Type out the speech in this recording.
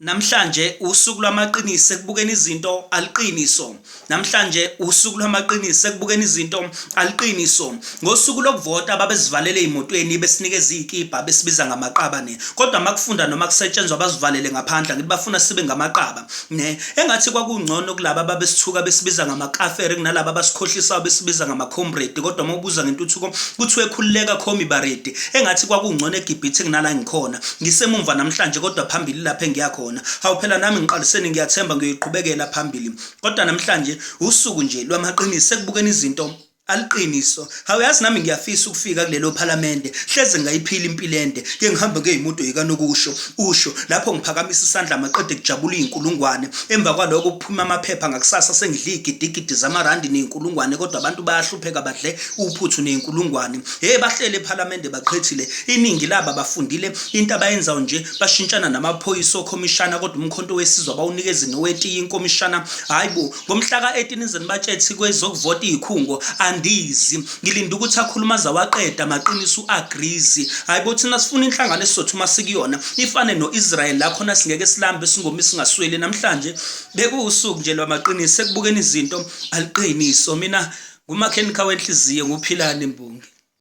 Namhlanje usuku lwamaqiniso ekubukeni izinto aliqiniso. Namhlanje usuku lwamaqiniso ekubukeni izinto aliqiniso. Ngosuku lokuvota babezivalele ezimotweni besinikeza izikibha besibiza ngamaqaba ne. Kodwa makufunda noma kusetshenzwa bazivalele ngaphandle ngithi bafuna sibe ngamaqaba ne. Engathi kwakungcono kulaba babesithuka besibiza ngamakafere kunalaba abasikhohlisayo besibiza ngamakhomredi kodwa uma ubuza ngentuthuko kuthiwe khululeka khomi baredi. Engathi kwakungcono eGibhithe kunala ngikhona. Ngisemumva namhlanje kodwa phambili lapho engiya khona. Hawu phela nami ngiqaliseni ngiyathemba ngiyoyiqhubekela phambili. Kodwa namhlanje usuku nje lwamaqiniso ekubukeni izinto aliqiniso. Hawu yazi nami ngiyafisa ukufika kulelo phalamende. Hleze ngayiphila impilo ende. Ke ngihambe ngeyimoto yikanokusho. Usho lapho ngiphakamisa isandla maqede kujabula izinkulungwane. Emva kwaloko kuphuma amaphepha ngakusasa sengidla izigidigidi zamarandi nezinkulungwane kodwa abantu bayahlupheka badle uphuthu nezinkulungwane. Hey bahlele ephalamende baqhethile. Iningi laba bafundile into abayenzayo nje bashintshana namaphoyisa okhomishana kodwa umkhonto wesizwe abawunikezi nowetiye inkomishana. Hayi bo ngomhla ka-18 nize nibatshethi kwezokuvota izikhungo andizi. Ngilinde ukuthi akhuluma aze awaqeda amaqiniso u-agrees. Hayi bo thina sifuna inhlangano esizothi uma sikuyona ifane no-Israel la khona singeke silambe singomi singasweli. Namhlanje bekuwusuku nje lwamaqiniso ekubukeni izinto aliqiniso. Mina ngumakhenikha wenhliziyo nguPhilani Mbongi.